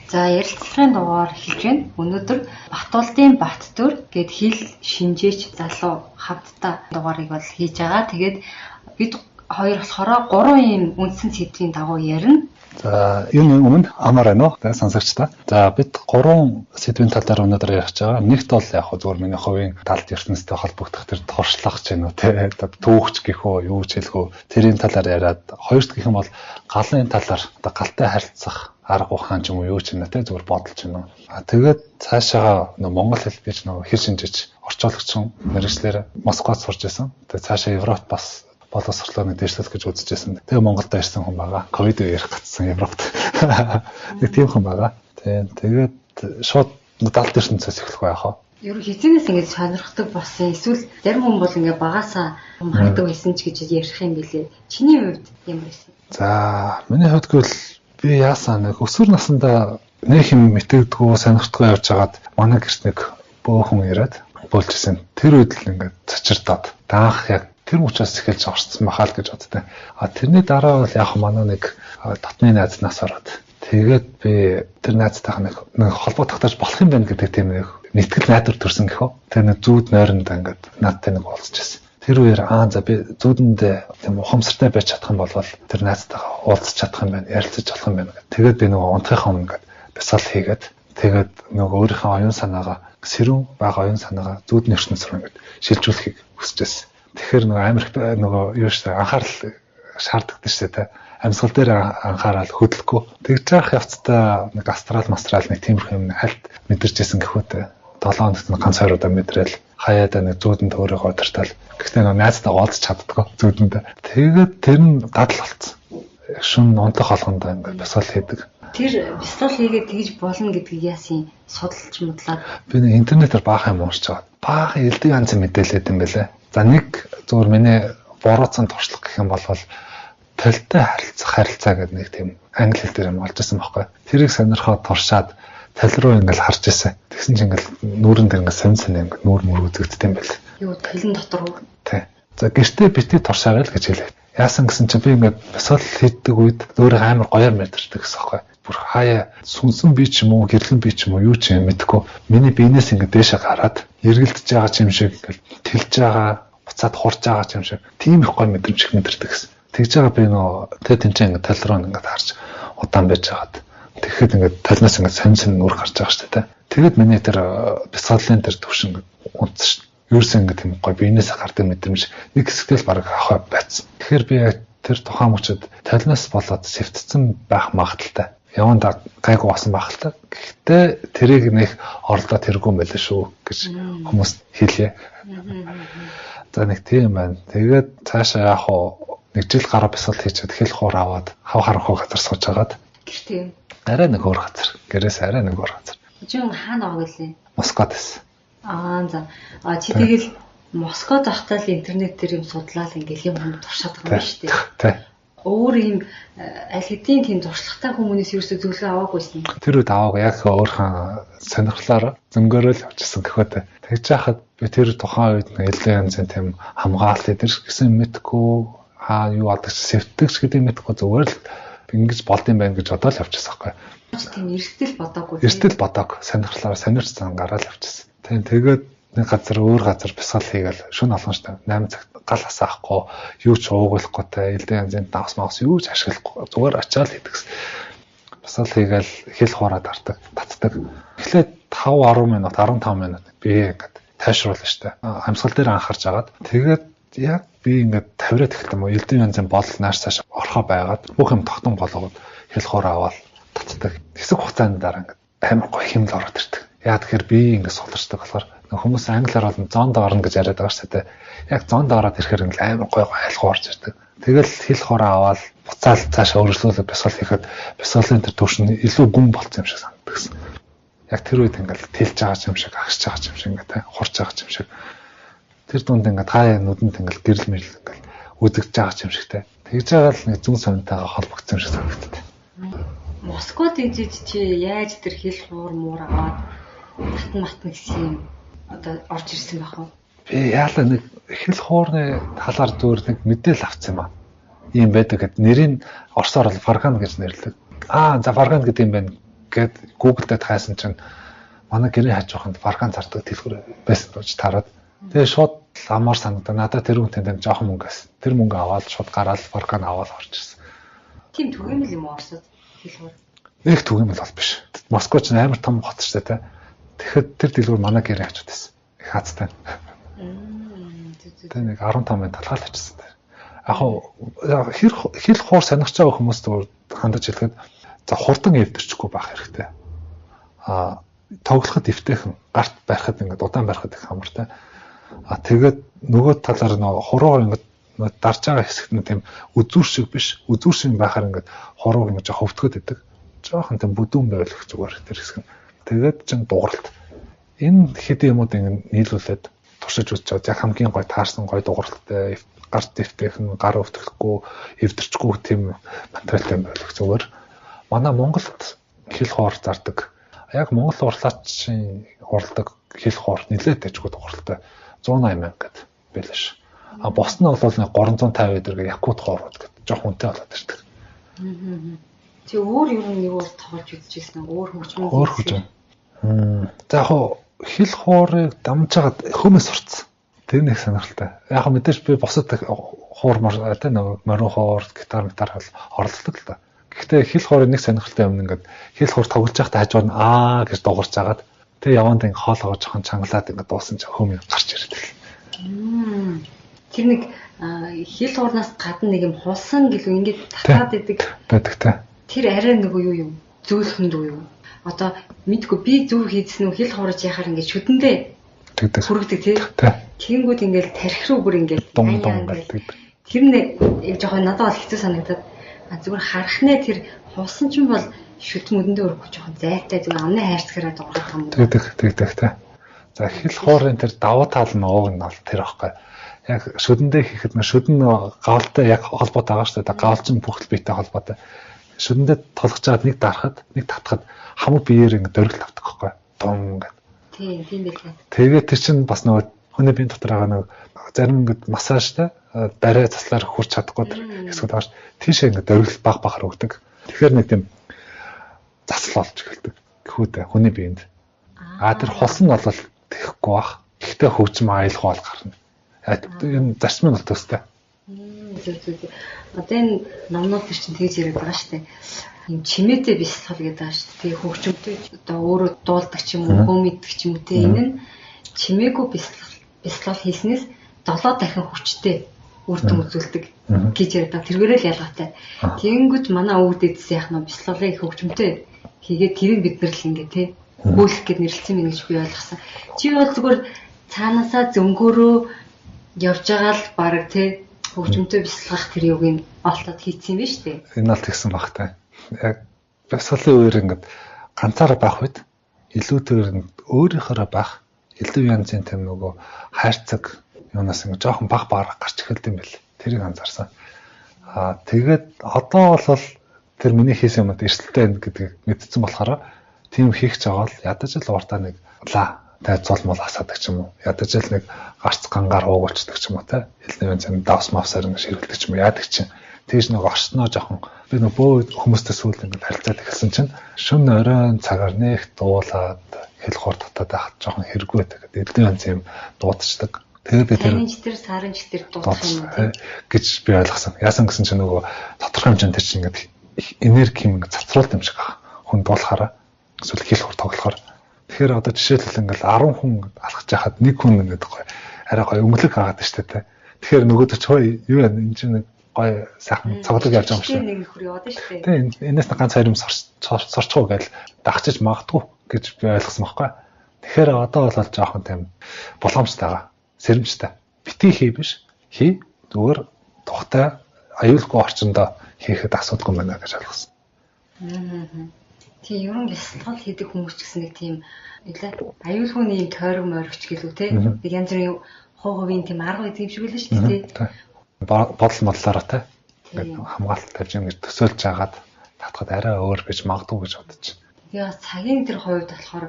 За, ярилцлагын дугаар эхэлж байна. Өнөөдөр Батулдын Баттүр гээд хэл шинжээч залуу хамтдаа дугаарыг бол хийж байгаа. Тэгээд бид хоёр болохоор гурван ийм үндсэн сэдвийн дагуу ярина. За, юуны өмнө амар байна уу? Сонсогчдоо. За, бид гурван сэдвийн талаар өнөөдөр ярих гэж байгаа. Нэгт бол яг зүгээр миний хувийн далд ертөнцтэй холбогдох тэр туршлага ч юм уу те, түүхч гэх үү, юу ч хэлэх үү, тэрийн талаар яриад, хоёрт гэх юм бол галын талаар, одоо галтай харилцах арга ухаан ч юм уу юу ч юм уу те, зүгээр бодол ч юм уу. А тэгээд цаашаага нөө монгол хэл би ч нөө хэл шинжиж орчуулагч мэргэжлээр Москвад сурч байсан. Тэгээд цаашаа Европт бас боловсрлоо дэвшлэх гэж үзчихсэн. Тэгээ Монголд ирсэн хүн байгаа. Ковид үеэр гацсан Европт. Нэг тийм хүн байгаа. Тэгээд шууд далд ертөнцөөс эхлэх байх аа. Ер нь хизэнээс ингэж сонирхдаг болсон. Эсвэл зарим хүн бол ингээ багасаа хардаг байсан ч гэж ярих юм билээ. Чиний хувьд ямар байсан? За, миний хувьд гэвэл би яасан нэг өсвөр насндаа нэг юм мэтэгдгүү сонирхдаггүй явж хагаад манай гэрт нэг бөөхөн ирээд бөөлжсэн. Тэр үед л ингээд цочирдоод даанх яг тэр мөчөөс эхэлж орцсон бахаа л гэж боддог. А тэрний дараа бол яг манай нэг дотны найз нас ороод тэгээд би тэр найзтайхаа нэг холбоо тогтоож болох юм байна гэдэг тийм нэг нэгтгэл найдвар төрсөн гэх үү. Тэр нэг зүүд нойронд ингээд надтай нэг уулзчихсан. Тэр үеэр аа за би зүүдэндээ тийм ухамсартай байж чадах юм бол тэр найзтайгаа уулзах чадах юм байна, ярилцаж болох юм байна гэх. Тэгээд би нөгөө унтахынхаа өмнө ингээд бясалгал хийгээд тэгээд нөгөө өөрийнхөө оюун санаагаа сэрүүн байгаа оюун санаагаа зүүдний ертөнц рүү ингээд шилжүүлэхийг хүсэж байсан. Тэгэхээр нөгөө амар нөгөө юу шүү дээ, анхаарал шаарддаг шүү дээ. Амьсгал дээр анхаарал хөдлөхгүй. Тэгж яах явцдаа нэг астрал мастрал нэг тиймэрхүү юм хальт мэдэрч исэн гэхүүтэй. 7 хоногт нэг ганц хоёр удаа мэдрээл хаяадаа нэг зүүдэнд өөрийгөө удиртал. Гэхдээ нөгөө найзтайгаа уулзч чаддаггүй зүүдэнд. Тэгээд тэр нь дадал болцсон. Шүн унтах болгондоо ингээд бясалгал хийдэг. Тэр бясалгал хийгээд тэгж болно гэдгийг яасан судалж мудлаад? Би нэг интернетээр баахан юм уншиж байгаа. Баахан элдв янзын мэдээлэл юм байлээ. За, нэг зүгээр миний буруутсан туршлага гэх юм бол толтой харилцах харилцаа гэдэг нэг тийм англи хэл дээр юм олж ирсэн байхгүй. Тэрийг сонирхоод туршаад тал руу ингээл харж ирсэн. Тэгсэн чинь ингээл нүүрэн дээр ингээл сонь сонь ингээл нүүр мөр үзэгддэг юм байл. Юу толон дотор уу? Тий. За, гэртээ бити туршаарай л гэж хэлээ. Яасан гэсэн чинь би ингээд бясалгал хийдэг үед өөрөө амар гоёор мэдэрдэг гэсэн байхгүй. Бүр хаяа сүнсэн би ч юм уу, гэрлэн би ч юм уу юу ч юм мэдэхгүй. Миний биенээс ингээд дээшээ гараад эргэлдэж байгаа ч юм шиг ингээл тэлж байгаа, буцаад хурж байгаа ч юм шиг тийм их гоё мэдрэмж их мэдэрдэг гэсэн. Тэгж байгаа би нөө тэ тэнцээ ингээд тал руу ингээд харж удаан байж байгаад тэгэхэд ингээд талнаас ингээд сонь сонь нүр гарч байгаа шүү дээ. Тэгээд миний тэр бясалгалын тэр төвшин ингээд унтсан шүү. Ерөөсөө ингээд тийм гоё биенээс гардаг мэдрэмж нэг хэсэгтэл баг авах байцсан. Тэгэхээр би тэр тухайн мөчөд талнаас болоод сэвтцэн байх магадaltaй. Явандаа гайгүй болсон байх л та. Гэхдээ тэрийг нэг оролдоод тэргүй юм байлаа шүү гэж хүмүүс хэлье. За, нэг тийм байна. Тэгээд цаашаа яг хуу нэг жил гаруй бясалгал хийчихэд хэл хуур аваад хав харанхуй газар сууж агаад. Гэртээ. Арай нэг өөр газар. Гэрээс арай нэг өөр газар. Чи хаана байгаа гэлээ? Москвад байсан. Аа за. А чи тэгэл Москвад байхдаа л интернет дээр юм судлаад ингээл юм юм туршаад байгаа юм шүү дээ. Тий. Өөр юм аль хэдийн тийм туршлагатай хүмүүнээс ерөөсөө зөвлөгөө аваагүйсэн. Тэр үед аваагүй, яг өөрхөн сонирхлоор зөнгөөрөө л явчихсан гэхүүтэй. Тэгж яхад би тэр тухайн үед нэг элдэн янзын тийм хамгаалт эдэр гэсэн мэдгүй, хаа юу алдаг ч сэвтдэг ч гэдэг мэдгүй, зүгээр л ингэж болд юм байна гэж бодоод л явчихсан байхгүй. Тийм эрсдэл бодоогүй. Эрсдэл бодоог, сонирхлоор сонирч зан гараад явчихсан. Тийм, тэгээд нэг газар өөр газар бясалгал хийгээл шөнө болгон штэ 8 цагт гал асаахгүй, юу ч уугуулахгүй те, элдэн янзын давс мавс юу ч ашиглахгүй зүгээр ачаал хийдэгс. Бясалгал хийгээл хэл хуураад гардаг, татдаг. Эхлээд 5 10 минут, 15 минут би ингээд тайшруулна штэ. Амьсгал дээр анхаарч агаад тэгээд яг би ингээд тавиад эхэлт юм уу, элдэн янзын бодол нааш цааш орхоо байгаад бүх юм тогтон болгоод хэл хуураа аваад татдаг. Хэсэг хугацааны дараа ингээд амар гоё хэмнэл ороод ирдэг. Яа тэгэхээр би ингээд суларчдаг болохоор хүмүүс англиар бол зонд орно гэж яриад байгаа шүү дээ. Яг зонд ороод ирэхээр ингээд амар гоё гоё айлгуу орж ирдэг. Тэгэл хэл хуураа аваад буцаал цаашаа өргөжлүүлээд бясалгал хийхэд бясалгалын тэр түвшин илүү гүн болцсон юм шиг санагдсан. Яг тэр үед ингээд тэлж байгаа юм шиг, агшж байгаа юм шиг ингээд хурж байгаа юм шиг. Тэр дунд ингээд хаяа нүдэнд ингээд гэрэл мэрэл ингээд үзэгдэж байгаа юм шигтэй. Тэгж байгаа л нэг зүүн сонинтойгоо холбогдсон юм шиг санагддаг. Москвад ижиж чи яаж тэр хэл хуур муур аваад татан матна гэсэн юм одоо орж ирсэн байх уу? Би яалаа нэг хэл хуурны талаар зүгээр нэг мэдээлэл авсан юм аа. Ийм байдаг гэд нэрийг орсоор бол Фарган гэж нэрлэдэг. Аа за Фарган гэдэг юм байна Гэт Google дээр хайсан чинь манай гэрийн хажууханд варган зардаг дэлгүүр байсан гэж таарад. Тэгээ шууд амар санагдаа. Надад тэр үнэтэй нэг жоохон мөнгөөс. Тэр мөнгө аваад шууд гараал варган аваад орж ирсэн. Тийм түгээмэл юм уу Оросод хэл хуур? Нэг түгээмэл бол биш. Москва ч амар том хот шүү дээ. Тэгэхэд тэр дэлгүүр манай гэрийн хажууд байсан. Их хазтай. Тэгээ нэг 15 минут талгаал очсон. Яг хэл хуур сонирхож байгаа хүмүүс зүгээр хандаж хэлэхэд за хурдан эвдэрчихгүй байх хэрэгтэй. А тоглоход эвтэйхэн, гарт барихад ингээд удаан барихад их хамартай. А тэгээд нөгөө талаар нөгөө хуруугаар ингээд дарж байгаа хэсэгт нь тийм үзүүр шиг биш, үзүүр шиг байхаар ингээд хурууг ингээд жоох хөвтгöd идэг. Жохон тийм бүдүүн байвал их зүгээр тэр хэсэг нь. Тэгээд чин дууралт. Энэ хэдэн юмуд ингээд нийлүүлээд туршиж үзэж байгаа. Яг хамгийн гой таарсан гой дууралттай, гарт эвтэйхэн, гар өвтгөхгүй, эвдэрчгүй тийм материалтай байвал их зүгээр. Манай Монголд хэл хоор зардаг. Яг Монгол урлаачийн уралдаг хэл хоор нэлээд дэжгүй дууралтай 180 мянга гэд байлаа ш. А бос нь бол 350 эдэргээ Якут хоорууд гэд жоох үнэтэй болоод ирдэг. Чи өөр юм нэг бол тоглож үзчихсэн үү? Өөр хөгжмөн. Өөр хөгжим. За яг хэл хуурыг дамж хагаад хөөмөөс сурцсан. Тэр нэг сонирхолтой. Яг мэдээж би бусад хуур мор тэ нэг морин хуур, гитар бол оролцдог л та. Гэхдээ хэл хуурын нэг сонирхолтой юм ингээд хэл хуур тоглож байхдаа хажуугаар нь аа гэж дуугарч агаад тэг яванд ингээд хоолойгоо жоохон чангалаад ингээд дуусан чинь хөм гарч ирдэг. Тэр нэг хэл хуурнаас гадна нэг юм хулсан гэлүү ингээд татаад идэг байдаг те. Тэр арай нөгөө юу юм? Зөөлхөнд үү юу? Одоо мэдгүй би зөв хийсэн үү хэл хуурж яхаар ингээд шүдэндээ тэгдэг. Хүргэдэг тий. Тэгэнгүүт ингээд тархи руу бүр ингээд дун дун гэдэг. Тэр нь яг жоохон надад бол хэцүү санагдаад зүгээр харах нэ тэр хулсан чинь бол шүд мөдөндөө өрөхгүй жоохон зайтай зүгээр амны хайрцагаараа дуурах юм. Тэгдэг тэгдэг тий. За хэл хуурын тэр давуу тал нь ууг нь бол тэр аахгүй. Яг шүдэндээ хийхэд нэ шүдэн гавлтай яг холбоотой байгаа шүү дээ. Гавл чинь бүх биетэй холбоотой. Шүдэндээ толгож чаад нэг дарахад, нэг татхад хамаг биеэр ингэ дөргил тавдаг аахгүй. Дун гэдэг. Тийм, тийм байлаа. Тэгээд тэр чинь бас нөгөө хүний биеийн дотор байгаа нөгөө зарим ингэ массажтай барай заслаар хурч чадахгүй тэр хэсгүүд байгаа ш. Тийшээ ингэ дөргил баг багаар өгдөг. Тэгэхээр нэг тийм засал болж эхэлдэг. Гэхүүдээ хүний биеинд. А тэр хулс нь бол тэхгүй бах. Гэхдээ хөгжим аялах бол гарна. Энэ зарчим нь бол төстэй. Зөв зөв. Одоо энэ номнууд төр чинь тэгж яриад байгаа шүү дээ. Ийм чимээтэй бясалгал гэдэг байгаа шүү дээ. Тэгээ хөгжимтэй одоо өөрөө дуулдаг ч юм уу, хөөм идэх ч юм уу те энэ нь чимээгүй бясалгал хийснээс 7 дахин хүчтэй үр дүн үзүүлдэг гэж яриад байгаа. Тэргээрээ л ялгаатай. Тэгэнгүүт манай өвөг дээдс яах нь бясалгалыг хөгжимтэй хийгээд тэрийг бид нар л ингээ те хөөлөх гэд нэрлэлсэн юм гэж би ойлгосон. Чи бол зүгээр цаанаасаа зөнгөөрөө явж байгаа л баг те хөгжимтэй бясалгах тэр юуг нь олтоод хийцэн юм биш үү? Энэ бол тэгсэн баг та. Яг бясалгалын үеэр ингээд ганцаараа байх үед илүүтэйгээр өөрийнхөөрөө байх илүү янзын тийм нөгөө хайрцаг юунаас ингээд жоохон баг баг гарч эхэлд юм бэл. Тэрийг анзаарсан. Аа тэгээд одоо бол тэр миний хийсэн юмуд эрсдэлтэй байна гэдгийг мэдсэн болохоор тийм хийх ч байгаа л ядаж л урдаа нэг лаа тайцуул мол асаадаг ч юм уу. Ядаж л нэг гарц гангаар уугуулчдаг ч юм уу те. Хэлний янз давс мавсаар ингэ ширгэлдэг ч юм уу яадаг чинь. Тэгж нэг орсноо жоохон би нэг бөө хүмүүстэй сүүл ингэ харилцаад эхэлсэн чинь шөнө оройн цагаар нэх дуулаад хэл хор татаад байхад жоохон хэрэггүй байдаг. Элдэн янз юм дуудчихдаг. Тэгээд би тэр тэр сарын читэр дуудах юм уу гэж би ойлгосон. Яасан гэсэн чинь нөгөө тодорхой хэмжээнд тэр чинь ингэ энерги юм ингэ цацруулт юм шиг байгаа. Хүн дуулахаараа эсвэл хэл хор тоглохоор. Тэгэхээр одоо жишээлбэл ингээл 10 хүн алхаж яхад нэг хүн ингээд гоё арай гоё өнгөлөг гаргаад штэ тэ. Тэгэхээр нөгөөдөж хөөе юу вэ энэ чинь нэг гоё сайхан цоглог явж байгаа юм шиг. Нэг нөхөр яваад штэ. Тэ энэс ганц хоёр юм сорчихоо гэж дагчиж магадгүй гэж би ойлгосон байхгүй. Тэгэхээр одоо бол жоохон тийм боломжтой байгаа. Сэрэмжтэй. Битгий хий биш. Хий зүгээр тухтай аюулгүй орчиндөө хийхэд асуудалгүй байна гэж ойлгосон. Тийм ер нь бясалгал хийдэг хүмүүс ч гэсэн нэг тийм аюулгүй нэг юм тойрог моригч гэлүү те. Нэг янз бүрийн хувь хувийн тийм арга байдаг юм шиг үлээ шүү дээ те. Бодол модлоороо те. Ингээд хамгаалалт тавьж юм гэж төсөөлж агаад татхад арай өөр гэж магадгүй гэж бодож. Тэгээ бас цагийн тэр хувьд болохоор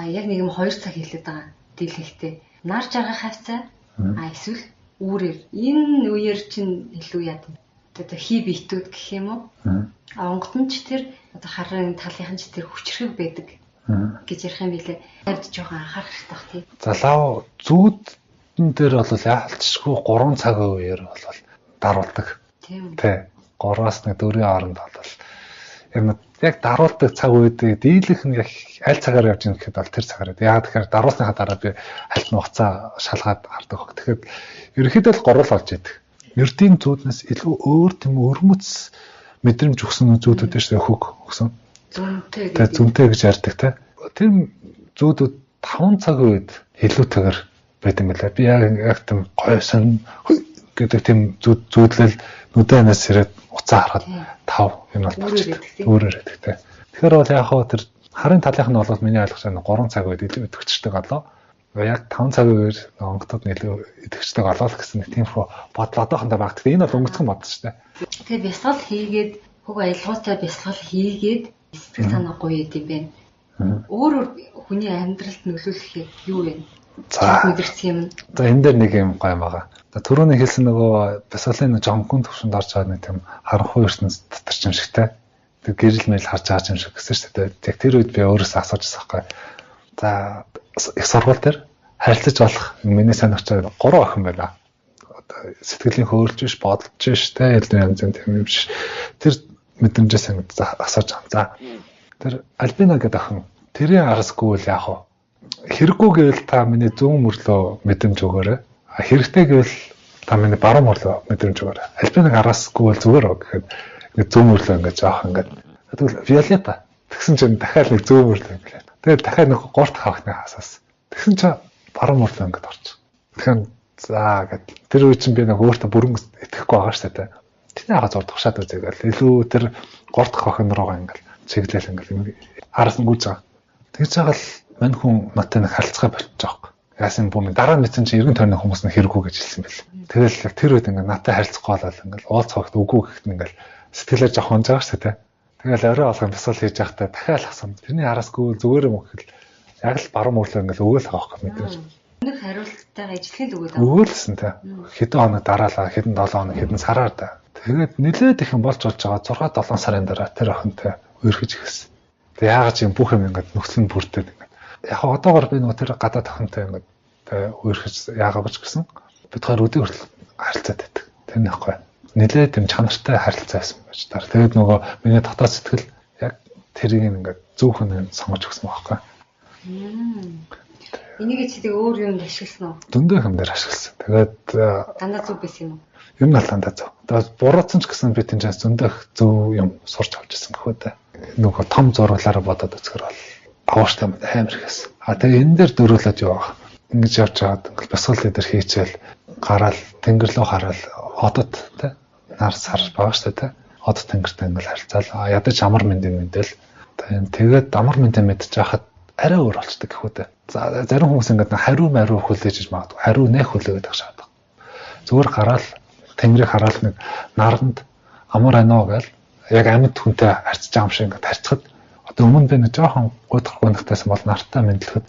яг нэг юм 2 цаг хэлээд байгаа дийлэнхтэй. Нар жаргах хавцаа а эсвэл үүрээр. Энэ үеэр чинь илүү яад юм. Одоо хий биетүүд гэх юм уу? А онгод нь ч тэр одоо харын талынхан ч тэр хүчрхэг байдаг гэж ярих юм билээ. Тавьд жоохон анхаарах хэрэгтэй бах тий. За лав зүүдэн дээр бол яалтчгүй 3 цагийн үеэр бол даруулдаг. Тийм. Тий. 3-аас 4-ийн хооронд бол юм яг даруулдаг цаг үед дийлэх нь яг аль цагаар явж ийн гэхэд бол тэр цагаар. Яг тэгэхээр даруулсныхаа дараа би аль нь хугацаа шалгаад хардаг. Тэгэхээр ерөнхийдөө л 3 л болж идэг. Ердийн зүүднээс илүү өөр тийм өрмөц мэдрэмж өгсөн зүүдүүд шүү дээ, хөх өгсөн. Зүүнтэй гэж. Тэгээ зүүнтэй гэж ярьдаг те. Тэр зүүдүүд 5 цагийн үед илүүтэйгээр байт юм байна. Би яг тийм гоё сон гэдэг тийм зүүдлэл нүдэнээс ирээд уцаа харахад 5 юм бол болчихдог. Өөрөөр байдаг те. Тэгэхээр бол яг хоо тэр харын талынх нь бол миний ойлгож байгаа 3 цаг үед илүү идэвхждэг болоо. Яг 5 цагийн үеэр онготод нь илүү идэвхждэг болоо л гэсэн нэг тиймэрхүү бодол одоохондоо баг. Тэгэхээр энэ бол өнгөцгөн бодол шүү дээ. Тэгээ бясалгал хийгээд хөг аялгаутай бясалгал хийгээд сэтгэл санаа гоё юм байна. Өөр өөр хүний амьдралд нөлөөлөх юу вэ? За мэдэрсэн юм. За энэ дээр нэг юм гоё юм байгаа. За түрүүний хэлсэн нөгөө бясалгалын жомкон төвшөнд орж байгаа нэг тийм харанхуй ертөнц дотор ч юм шигтэй. Тэр гэрэл мэл харж байгаа юм шиг гэсэн шүү дээ. Яг тэр үед би өөрөөсөө асууж байсан байхгүй. За их сургууль дээр харилцаж болох миний сайн очиж 3 охин байна. Одоо сэтгэлийн хөөрөлж биш, бодолж биш, тэ янз янзын тийм юм биш. Тэр мэдрэмжээс ингэ асууж байгаа. За тэр Альбина гэдэг охин тэрийн араас гүйл яах вэ? Хэрэггүй гэвэл та миний зүүн мөрлөө мэдрэмж өгөөрэй. Хэрэгтэй гэвэл та миний баруун мөрлөө мэдрэмж өгөөрэй. Альбинаг араас гүйл зүгээр үү гэхэд ингэ зүүн мөрлөө ингэ жоох ингэ. Тэгвэл Виолетта тэгсэн чинь дахиад нэг зүүн мөрлөө ингэ. Тэгээд дахиад нэг гурт хавхны хасаас. Тэгсэн чинь баруун мөрлөө ингэ орч. Тэгэхээр за гэд тэр үе чинь би нэг өөртөө бүрэн итгэхгүй байгаа шүү дээ. Тэний агаа зур тушаад үзье гэл. Илүү тэр гурт хавхны руугаа ингэ чиглэл ингэ араас нь гүйж байгаа. Тэгж байгаа л мань хүн надтай нэг харилцаа болчих жоох. Яасан бүү минь дараа нь мэдсэн чинь эргэн тойрны хүмүүс нь хэрэггүй гэж хэлсэн байл. Тэгэл яг тэр үед ингээ надтай харилцахгүй болол ингээл уулзах үгүй гэхэд ингээл сэтгэлээр жоох унж байгаа шүү дээ. Тэгэл орой болгон бясалгал хийж байхдаа дахиад асуусан. Тэрний араас гүйл зүгээр юм гэхэл яг л баруун мөрлөө ингээл өгөөл байгаа байхгүй мэдээж. Өнөх хариулттайгаа ижилхэн л өгөөд байгаа. Өгөөлсөн те. Хэдэн хоног дараалаа, хэдэн 7 хоног, хэдэн сараар да. Тэгээд нэлээд их юм болж байгаа 6 7 сарын дараа тэр охинтой үерхэж эхэлсэн. Тэг яагаад ч юм бүх юм ингээд нөхцөл нь бүрдээд ингээд. Яг одоогор би нөгөө тэр гадаад охинтой ингээд үерхэж яагаагүй ч гэсэн бид хоёр өдөө хүртэл харилцаад байдаг. Тэр нэхгүй. Нэлээд юм чанартай харилцаа байсан байж таар. Тэгээд нөгөө миний дотоод сэтгэл яг тэрийг ингээд зөвхөн сонгож өгсөн байхгүй. Энийг чи тэг өөр юмд ашигласан уу? Зөндөө юм дээр ашигласан. Тэгээд дандаа зөв байсан юм уу? Ер нь бол дандаа зөв. Тэгээд буруутсан ч гэсэн би тэнцээс зөндөө зөв юм сурч авч ирсэн гэх үү дээ. Нөгөө том зураглаараа бодоод үзэхэр бол агууштай юм амар их байсан. А тэгээ энэ дээр дөрөөлөд юу байгаа. Ингэж явж байгаад ингээл бясалгал дээр хийчихэл гараал тэнгэр рүү хараал одод тэ нар сар байгаа шүү дээ тэ. Одод тэнгэртэй ингээл харилцаал. Ядаж амар мэндийн мэдэл. Тэгээд амар мэндийн мэдчих хахад арай өөр болчдөг гэх үү дээ. За зарим хүмүүс ингээд хариу мариу хүлээж иж магадгүй. Хариу нэх хүлээгээд байх шаардлага. Зүгээр гараал тэнгэрийг хараал нэг наранд амар анаа гэл яг амьд хүнтэй харьцаж байгаа юм шиг ингээд харьцахад одоо өмнө би нэг жоохон гуйдах гунигтайсан бол нартай мэдлэхэд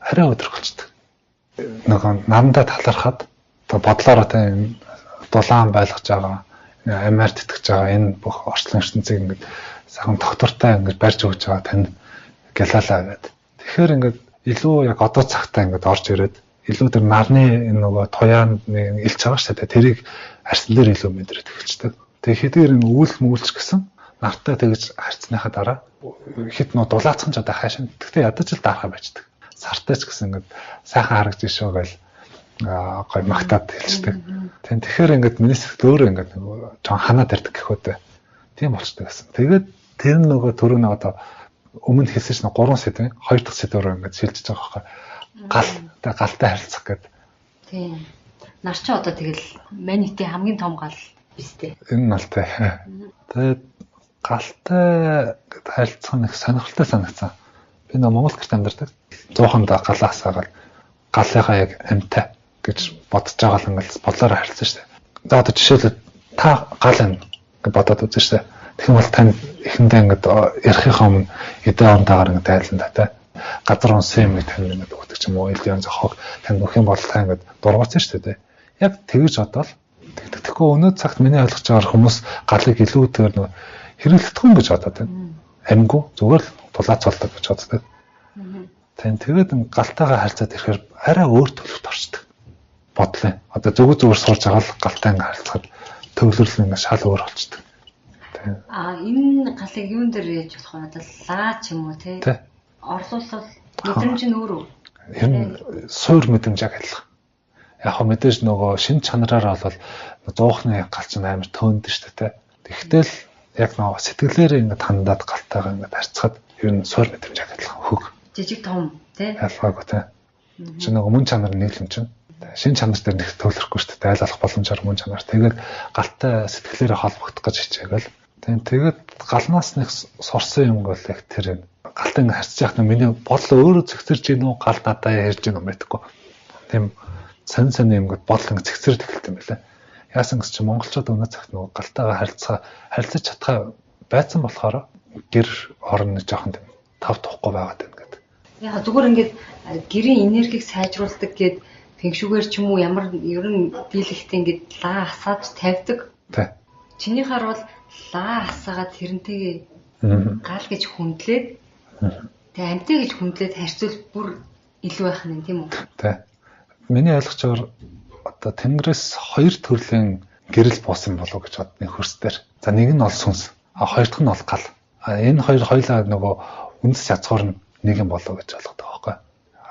арай өдрөх болчдөг. Нөгөө нарандаа талархаад одоо бодлоороо та энэ дулаан байлгаж байгаа, амиар тэтгэж байгаа энэ бүх орчлон ертөнцийг ингээд сайхан доктортой ингээд барьж өгч байгаа тань гялалаа гэдэг. Тэгэхээр ингээд илүү яг одоо цагтаа ингээд орж ирээд илүү тэр нарны энэ нөгөө туяаны илч байгаа шүү дээ. Тэрийг арьсан дээр илүү мэдрээд эхэлждэг. Тэгээ хэдийгээр энэ үйл мүлч гэсэн нартай тэгж харьцсныхаа дараа хэд нөө дулаацхан ч одоо хаашаа. Тэгтээ ядаж л даархаа байждаг. Сартай ч гэсэн ингээд сайхан харагдаж шүү гэл гой магтаад хэлждэг. Тийм тэгэхээр ингээд миний сэтгэл өөрөө ингээд нөгөө жоон ханаад ирдэг гэх үү дээ. Тийм болчдөг гэсэн. Тэгээд тэр нөгөө түрүү нэг одоо өмнө хэлсэн чинь 3 сэдвийн 2 дахь сэдв рүү ингээд шилжиж байгаа байхгүй. Гал тэ галтай харилцах гэдэг. Тийм. Нар чи одоо тэгэл манитийн хамгийн том гал биз дээ. Энэ нь аль тэ. Тэгээд галтай харилцах нь их сонирхолтой санагдсан. Би нөө Монгол гэрт амьдардаг. 100-нд галаа асаагаад галынхаа яг амьтай гэж бодож байгаа л ингээд бодлороо харилцсан шүү дээ. За одоо жишээлбэл та гал юм гэж бодоод үзэн шүү дээ. Тэгэх юм бол тань эхэндээ ингээд ярихынхаа өмнө эдээ орондаагаар ингээд тайлан та тэ. Газар унсан юм тань ингээд өгдөг ч юм уу, ил янз хог тань өгөх юм бол та ингээд дургуутсан шүү дээ. Яг тэгж бодвол Тэгэхгүй өнөө цагт миний ойлгож байгаагаар хүмүүс галыг илүү тэр нөгөө хэрэглэгдэхүүн гэж бодоод байна. Амингүй зүгээр л дулаацуулдаг гэж боддог. Тийм тэгээд галтайгаа харьцаад ирэхээр арай өөр төлөвт орчдөг. Бодлоо. Одоо зүгээр зүгээр сурж байгаа л галтай ингээ харьцахад төвлөрөл ингээ шал өөр болчдөг. Тийм. А энэ галыг юун дээр яаж болох вэ? Одоо лаа ч юм уу тий? Орлуулбал мэдрэмж нь өөр үү? Ер нь суур мэдрэмж яг адилхан. Яг хөө мэдээж нөгөө шин чанараар бол зуухны гал чинь амар төөнд шүү дээ. Тэгтэл яг нөгөө сэтгэлээрээ ингээд хандаад галтайгаа ингээд харьцахад ер нь суур мэдрэмж яг адилхан хөг. Жижиг том тий? Ялгаагүй тий. Чи нөгөө мөн чанар нэг юм чинь. Шин чанар дээр нэг төвлөрөхгүй шүү дээ. Айл алах боломжоор мөн чанар. Тэгээд галтай сэтгэлээрээ холбогдох гэж хичээгээл. Тийм тэгээд галнаас нэг сурсан юм бол яг тэр юм. Галтай ингээд харьцаж явах нь миний бодол өөрөө цэгцэрж гин үү, гал надаа ярьж гин үү мэдэхгүй. Тийм сонь сонь юм ингээд бодол ингээд цэгцэрд эхэлт юм байлаа. Яасан гэс чи монголчууд өнөө цагт нөгөө галтайгаа харилцаж чадхаа байцсан болохоор гэр орон нэг жоохон тийм тав тухгүй байгаад байна гэдэг. Яг зүгээр ингээд гэрийн энергийг сайжруулдаг гэд фэншүүгээр ч юм уу ямар ер нь дийлэхтэй ингээд лаа асааж тавьдаг. Тий. Чинийхаар бол лаа асаагаад тэрнтэйгээ гал гэж хүндлээд тэгээ амьтаа гэж хүндлээд харьцуул бүр илүү байх нь тийм үү? Тий. Миний ойлгож байгаагаар одоо Тэнгэрээс хоёр төрлийн гэрэл буусан болов гэж бодны хөрс дээр. За нэг нь бол сүнс, а хоёр дахь нь бол гал. А энэ хоёр хоёлаа нөгөө үндэс язгуур нь нэг юм болов гэж ойлгодог байхгүй.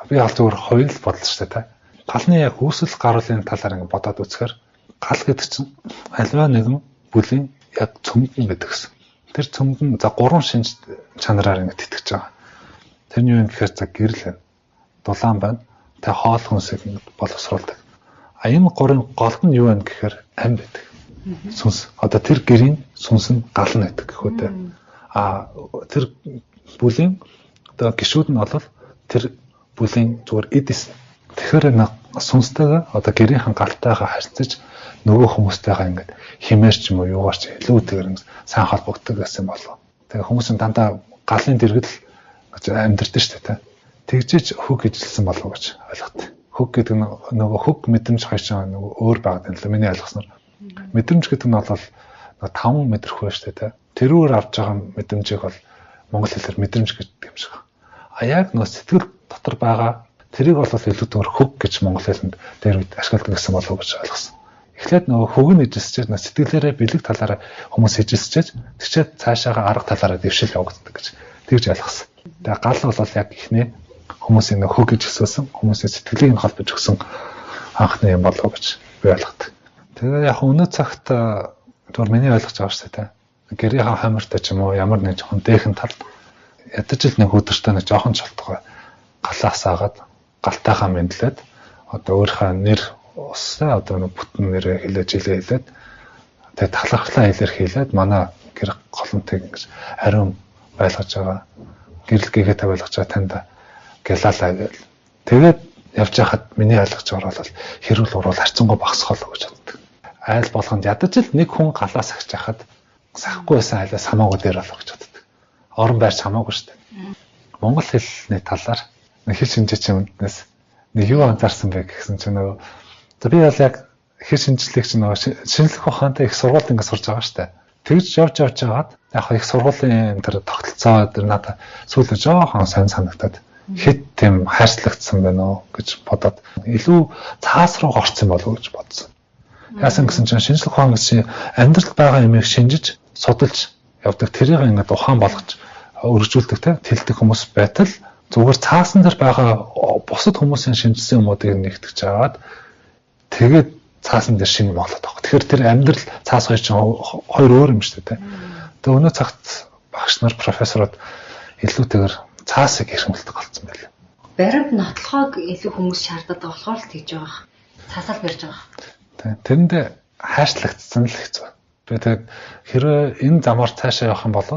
Би бол зүгээр хоёр л бодлоо шүү дээ. Галны яг үүсэл гаруулын талаар ингэ бодоод үзэхээр гал гэдэг чинь альва нэгэн бүлийн яг цөмдөн гэдэг гэсэн. Тэр цөмдөн за гурван шинж чанараар ингэ тэтгэж байгаа. Тэр нь юу юм гэхээр за гэрэл байна. Дулаан байна. Тэ хоол хүнсийг ингэ боловсруулдаг. А энэ гурвын голд нь юу байна гэхээр ам байдаг. Сүнс. Одоо тэр гэрийн сүнс нь гал нь гэдэг гэх үү те. А тэр бүлийн одоо гишүүд нь бол тэр бүлийн зүгээр эд эс. Тэгэхээр сүнстэйгээ одоо гэрийнхэн галтайгаа харьцаж нөгөө хүмүүстэйгээ ингээд химээр ч юм уу юугаар ч илүү тэр сайн холбогддог гэсэн болов. Тэгээ хүмүүс нь дандаа галын дэргэдэл гэж амьдэрдэг шүү дээ. Тэгжиж хөг ижилсэн болов гэж ойлгохтой. Хөг гэдэг нь нөгөө хөг мэдрэмж хоёр чинь нөгөө өөр байгаад байна л миний ойлгосноор. Мэдрэмж гэдэг нь бол 5 мэдрэхүй шүү дээ. Тэрүүр авч байгаа мэдрэмжийг бол монгол хэлээр мэдрэмж гэдэг юм шиг. А яг нөгөө сэтгэл дотор байгаа тэрийг бол илүү зүгээр хөг гэж монгол хэлэнд дээр үед ашигладаг гэсэн болов гэж ойлгосон. Эхлээд нөгөө хөг нь ижилсчээд сэтгэлээрээ бэлэг талаараа хүмүүс ижилсчээд тэгчээд цаашаага арга талаараа дэвшил явагддаг гэж тэгж ойлгосон. Тэгээ гал бол яг ихнээ хүмүүсийн нөгөө хөг гэж өсөөсөн хүмүүсийн сэтгэлийг нь холбож өгсөн анхны юм болов гэж би ойлгодог. Тэгээ яг өнөө цагт зүгээр миний ойлгож байгаа шүү дээ. Гэрийнхаа хамартай ч юм уу ямар нэг жоохон дээхэн талд ядаж л нэг өдөртөө нэг жоохон чолтгой галаа асаагаад галтайхаа мэдлээд одоо өөрийнхөө нэр усаа одоо нэг бүтэн нэрээ хэлээж илээ хэлээд тэгээ талархлаа илэрхийлээд манай гэр голомтыг ингэж ариун байлгаж байгаа гэрэл гэгээтэй байлгаж байгаа танд гэлаалаа гэл. Тэгээд явж байхад миний ойлгож байгаа бол хэрүүл уруул харьцангуй багасхолоо гэж боддог. Айл болгонд ядаж л нэг хүн галаа сахиж хахад сахихгүй байсан айлаас хамаагүй дээр болов гэж боддог. Орон байрч хамаагүй шүү дээ. Монгол хэлний талаар хэл шинжээчийн үнднээс нэг юу анзаарсан бэ гэсэн чинь нөгөө за би бол яг хэл шинжлэх чинь нөгөө шинжлэх ухаантай их сургуульд ингэ сурж байгаа шүү дээ. Тэгж явж явж байгаад яг их сургуулийн тэр тогтолцоо тэр надад сүүлд жоохон сайн санагтаад хэд тийм хайрцлагдсан байна уу гэж бодоод илүү цаас руу орсон болов уу гэж бодсон. Яасан гэсэн чинь шинжлэх ухаан гэж амьдрал байгаа юмыг шинжиж судалж явдаг тэрийг ингээд ухаан болгож өргөжүүлдэг те тэлдэг хүмүүс байтал зүгээр цаасан дээр байгаа бусад хүмүүсийн шинжилсэн юмнуудыг нэгтгэж аваад тэгээд цаасан дээр шинэ болоод байгаа. Тэгэхээр тэр амьдрал цаас хоёр чинь хоёр өөр юм шүү дээ. Тэгээ өнөө цагт багш нар профессорууд илүүтэйгээр цаасыг эрхэмлдэг болсон байлаа. Баримт нотлохог илүү хүмүүс шаарддаг болохоор л тэгж байгаа. Цаасаа л барьж байгаа. Тийм. Тэрэндээ хайрцлагдсан л хэцүү. Би тэгээд хэрвээ энэ замаар цаашаа явах юм бол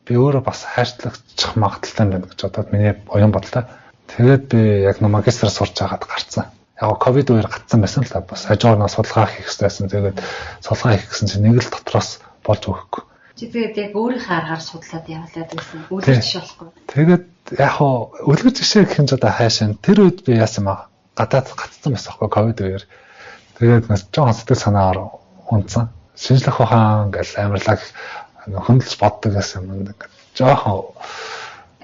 би өөрөө бас хайрцлагдчих магадлалтай байна гэж бодоод миний оюун бодлоо. Тэгээд би яг нэг магистр сурч байгаад гарцсан. Яг ковид үеэр гацсан байсан л та бас хажуугаар нь судалгаа хийх хэрэгтэй байсан. Тэгээд судалгаа хийх гэсэн чинь нэг л дотроос болж өгөхгүй. Чи тэгээд яг өөрийнхөө аргаар судлаад явлаа гэсэн. Үлгэр жишээ болохгүй. Тэгээд яг хоо үлгэр жишээ гэх юм ч одоо хайшин тэр үед би яасан маа гадаад гацсан байсан байхгүй ковид үеэр. Тэгээд нэг жоохон сэтгэл санаагаар унтсан. Шинжлэх ухаан гэл амарлаг хөндлөж боддог гэсэн юм ингээд жоохон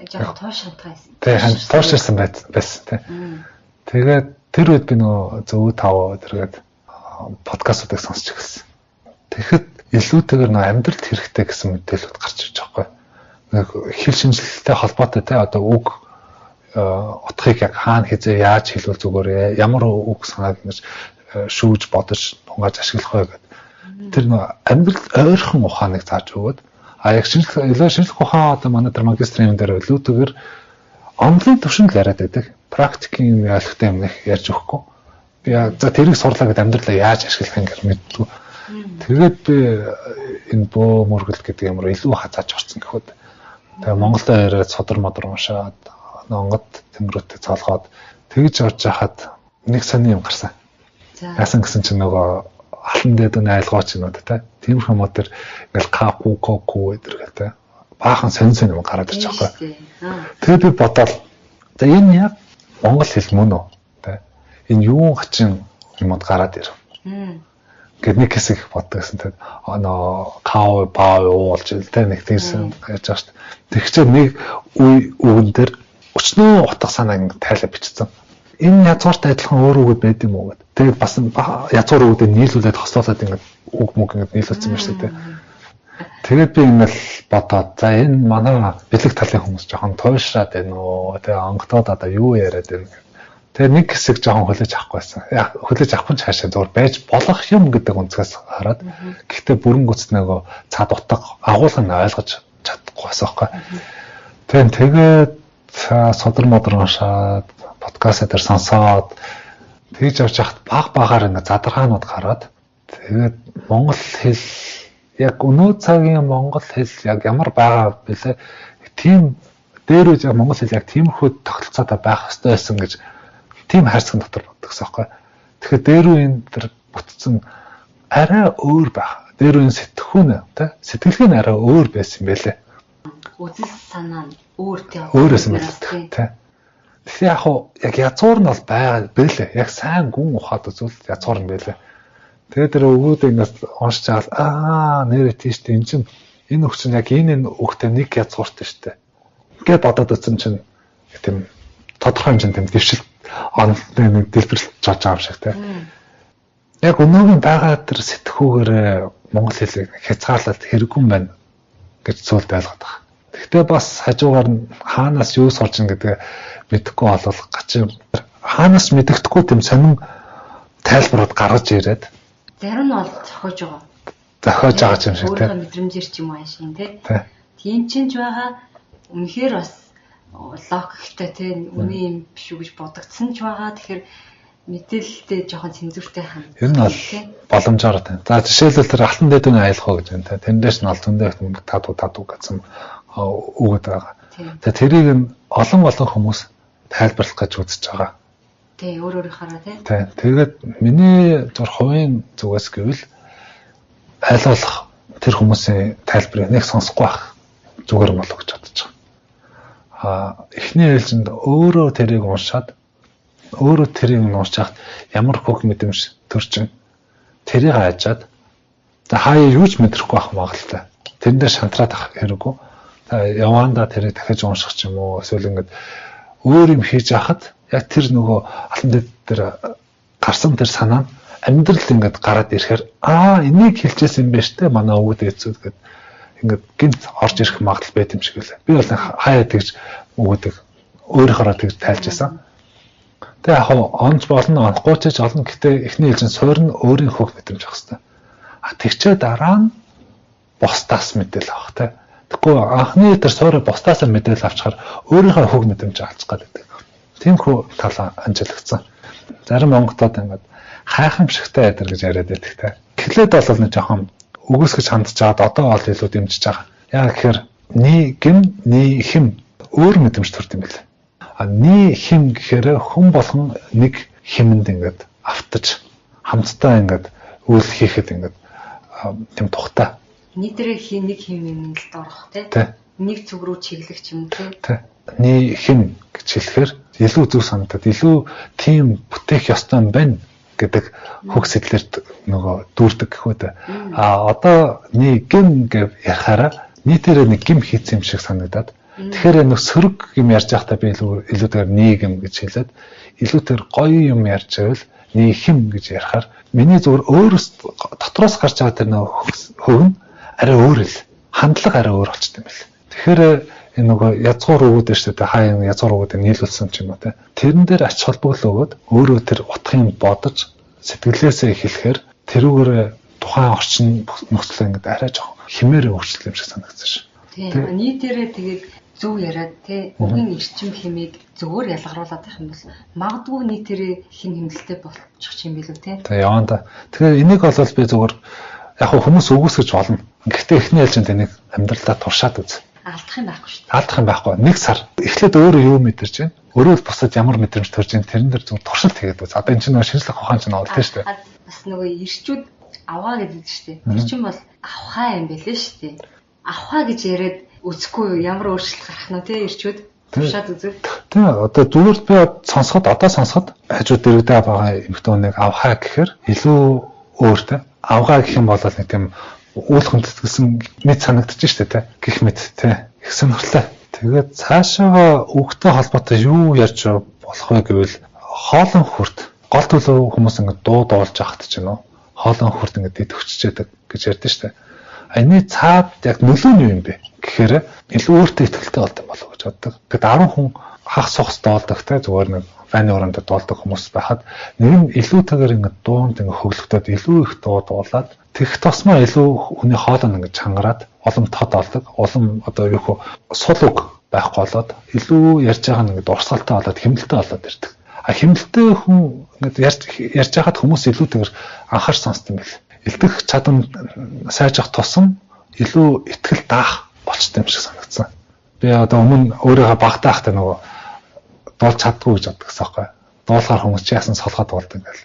туушантай байсан. Тийм, тууширсан байсан тий. Тэгээд тэр үед би нөгөө зөв тав тэргээд подкастуудыг сонсч эхэлсэн. Тэгэхэд илүүтэйгээр нөгөө амьдралд хэрэгтэй гэсэн мэдээлэлүүд гарч ирж байгаа байхгүй. Нэг хэл шинжилгээтэй холбоотой тий одоо үг утгыг яг хаана хизээ яаж хэлвэл зүгээр ямар үг санааг ингэж шүүж бодож тунгааж ашиглах вэ гэдэг. Тэр нөгөө амьдрал ойрхон ухааныг зааж өгөөд а яг шинжлэх ухаан одоо манай тэр магистрийн юм дээр илүүтэйгээр онлайн төвшөнд л яриад байдаг. Практикийн юм ойлгохтой юм их ярьж өгөхгүй. Би за тэрийг сурлаа гэдээ амьдралаа яаж ашиглах юм гэж мэддэггүй. Тэгээд би энэ бөө мөргөл гэдэг юм руу илүү хазааж орсон гэхүүд. Тэгээ Монголд ирээд судар модар уншаад онгод тэнгэрүүтэй цоолгоод тэгж орж хахад нэг сони юм гарсан. Яасан гэсэн чинь нөгөө алтан дээд үн айлгооч юм уу те. Тиймэрхүү мод төр ингээл ка ку ко ку гэдэг гэл те. Баахан сонь сонь юм гараад ирж байгаа байхгүй. Тэгээд би бодоол за энэ яг монгол хэл мөн үү те. Энэ юун хачин юмуд гараад ирв. Гэт нэг хэсэг боддог гэсэн те. Нөө као бао уулж те нэг тийсэн яаж байгаа шүү дээ. Тэгчээ нэг үе үгэн дээр өчнөө утга санаа ингэ тайлаа бичсэн. Энэ язгууртай адилхан өөр үгүүд байд юм уу гэд. Тэгээд бас язгуур үгүүдээ нийлүүлээд хослуулад ингэ үг мөг ингэ нийлүүлсэн юм шиг те. Тэгээд би ингээл бодоод за энэ манай бэлэг талын хүмүүс жоохон туйшраад байна уу. Тэгээ онготоод одоо юу яриад байна гэх. Тэгээ нэг хэсэг жоохон хүлээж авахгүй байсан. Яг хүлээж авахгүй ч хаашаа зөвөр байж болох юм гэдэг өнцгөөс хараад. Гэхдээ бүрэн гүц нөгөө цаад утга агуулга нь ойлгож чадахгүй байсан байхгүй. Тэгээд судар модар уншаад подкаст дээр сонсоод тэгж явж хахад баг багаар ингээ задаргаанууд гараад тэгээд монгол хэл яг өнөө цагийн монгол хэл яг ямар байгаа бэлээ тийм дээр үе яг монгол хэл яг тиймэрхүү тогтолцоотой байх ёстой байсан гэж тийм хайрцаг дотор боддогсон байхгүй. Тэгэхээр дээр үеийн тэр бүтцэн арай өөр байх. Дээр үеийн сэтгхүүн тэ сэтгэлгээ нь арай өөр байсан юм байлээ. Үзэл санаа нь өөр тий. Өөр байсан байх тий. Тэгэхээр яг хуу яг язгуур нь бол байгаа бэлээ. Яг сайн гүн ухаад үзвэл язгуур нь бэлээ. Тэгээд тэр өгөөд ингээс уншиж байгаа аа нэрээ тийш дээ. Эн чинь энэ үг чинь яг энэ үгтэй нэг язгууртай штэ. Ингээд бодоод үзсэн чинь тийм тодорхой хэмжээнд тийм дэвшил нэг дэлбэрэлт жолж байгаа юм шиг тий. Яг өнөөгийн байгаа тэр сэтгхүүгээр монгол хэлийг хязгаарлалт хэрэггүй юм байна гэж зүйлд ойлгоод байгаа. Гэхдээ бас хажуугаар нь хаанаас юу сурж ин гэдгээ мэдэхгүй болвол гачин хаанаас мэддэхгүй тийм сонин тайлбарууд гаргаж ирээд зарим нь бол зохиож байгаа. Зохиож байгаа юм шиг тийм. Өөрийнхөө мэдрэмжээр ч юм уу аашин тий. Тийм чинь ч байгаа үнэхээр бас логиктой тий үний юм биш үү гэж бодогдсон ч байгаа. Тэгэхээр мэдээлэлтэй жоохон цензуртэй ханд. Ер нь бол боломжоор тийм. За жишээлбэл тэр алтан дээд үний аялах уу гэж байна тий. Тэрнээс нь бол зөндөө их таду таду гэсэн үгүүд байгаа. Тэгээ тэрийг нь олон олон хүмүүс тайлбарлах гэж үзэж байгаа. Тий, өөр өөрийнхоороо тий. Тий. Тэгээд миний зур хувийн зүгээс гэвэл аль болох тэр хүмүүсийн тайлбарыг нэг сонсохгүй байх зүгээр болов гэж бодож байгаа. Аа, эхний ээлжинд өөрөө тэрийг уншаад өөрөө тэрийг уншаад ямар хөг мэдрэмж төрчин тэрийг ажаад за хаяа юу ч мэдрэхгүй байх магадлалтай. Тэрэн дээр шантраад ах хэрэггүй. За явандаа тэрийг дахиж унших ч юм уу эсвэл ингээд өөр юм хийж яхад яг тэр нөгөө алтан дэд дээр гарсан тэр санаа нь амьдрал ингээд гараад ирэхээр аа энийг хэлжсэн юм байна штэ манай өвгөд эцүүд гэд ингээд гинт орж ирэх магадлал байт юм шиг үлээ. Би бол хаяа тэгж өвгөдөг өөрөөхөөрөө тэгж тайлж байсан. Тэгээ яг онц болно, онохгүй ч олно. Гэхдээ эхний ээлжин суурь нь өөрийн хөх мэдрэмж авах хэрэгтэй. А тэгчээ дараа нь бусдаас мэдээлэл авах те. Тэгэхгүй анхны тэр суурь бусдаас мэдээлэл авчихаар өөрийнхөө хөг мэдрэмж алчих гад байдаг. Тиймэрхүү тал анжиглагдсан. Зарим онготод ингээд хайхамшигтай ядар гэж яриад байдаг те. Эхлээд бол нэг жоохон үгүйсгэж хандж байгаад одоо бол илүү дэмжиж байгаа. Яг гэхээр ни гим ни хим өөр мэдрэмж төрд юм билээ. А ни хим гэхээр хүн болгон нэг химэнд ингээд автаж хамтдаа ингээд үйл хийхэд ингээд тийм тухтай. Нийтэрээ хин нэг хим юмд орох тий. Нэг зүг рүү чиглэх юм тий. Ни хим гэж хэлэхээр илүү зөв санагдаад илүү тийм бүтээх ёстой юм байна гэдэг хөх сэтлэр нөгөө дүүрдэг гэх үү. А одоо нийгэм гэж ярихаараа нийтээрээ нэг гим хийцэн юм шиг санагдаад. Тэгэхээр нэг сөрөг юм ярьж байхдаа би илүүтэйгээр нийгэм гэж хэлээд, илүүтэйгээр гоё юм ярьж байвал нийхэм гэж ярихаар миний зүгээр өөрөөс дотроос гарч байгаа тэр нөгөө хөг нь арай өөр л хандлага арай өөр болчт юм бэл. Тэгэхээр энэ нөгөө язгуур өгөөд шүү дээ. Хаа юм язгуур өгөөд нийлүүлсэн ч юм уу те. Тэрэн дээр ач холбогдол өгөөд өөрөө тэр утгыг бодож сэтгэлээсээ эхлэхээр тэрүүгээр тухайн орчин нөхцөлөө ингээд арай жоохон химээр өөрчлөлт юм шиг санагдсан шүү. Тийм. Нийтээрээ тэгээд зөв яриад те үгийн эрчим хэмээг зөвөр ялгаруулад байх юм бол магадгүй нийтээрээ хин хэмнэлтэй болчих юм билүү те. Тэгээ яванда. Тэгэхээр энийг бол би зөвөр яг хүмүүс үгүйсгэж болно. Гэхдээ эхний ээлжинд энийг амьдралдаа туршаад үз. Алдах юм байхгүй шүү дээ. Алдах юм байхгүй. Нэг сар. Эхлээд өөрөө юу мэдэрч байна? Өөрөө л бусад ямар мэдрэмж төрж байна? Тэрэн дээр зөвөр туршилт хийгээд үз. Одоо эн чинь нөгөө шинжлэх ухаан чинь олдсон шүү дээ. Бас нөгөө ирчүүд аваа гэдэг шүү дээ. Тэр чинь бол авхаа юм байлээ шүү дээ. Авхаа гэж яриад үзэхгүй ямар өөрчлөлт гарах нь те ирчүүд туршаад үзв. Тийм одоо зүгээр би сонсоход одоо сонсоход хажуу дэрэгдээ байгаа эмэгтэй хүнийг авхаа гэхээр илүү өөр те. Авгаа гэх юм бол нэг тийм үйл хүндэтгэлсэн мэд санагдчих шүү дээ те. Гэх мэт те. Их сонирхолтой. Тэгээд цаашаа үгтэй холбоотой юу ярьж болох вэ гэвэл хоолон хүрт гол төлөв хүмүүс ингээд дуу дуулж байхад ч юм уу хоолон хүрт ингээд идэвхжижээдэг гэж ярьдэн шүү дээ. Энэ цаад яг нөлөө нь юу юм бэ гэхээр илүү өөртөө ихтэй болдог болов гэж боддог. Тэгэд 10 хүн хах сухс дуулдаг те зүгээр нэг ваны оронд дуулдаг хүмүүс байхад нэг нь илүүтэйгээр ингээд дуунд ингээд хөглөгдөд илүү их дуу дуулаад тэгэх тусмаа илүү хүний хоолой нь ингээд чангараад улам тод олдог, улам одоо юу хөө сул үг байхгүй болоод илүү ярьж байгаа нь ингээд урсгалтай болоод хэмнэлтэй болоод ирдэг. А хэмнэлтэй хүн ингээд ярьж байхад хүмүүс илүүтэйгээр анхаарч сонсдог юм бэл. Илтгэх чадам сайжрах тусам илүү итгэл даах болчтой юм шиг санагдсан. Би одоо өмнө өөрийгөө багтаа байхдаа нөгөө дуулж чаддгүй гэж боддог гэсэн байхгүй. Дуулахаар хүмүүс чи яасан солгоод дуулдаг ингээл.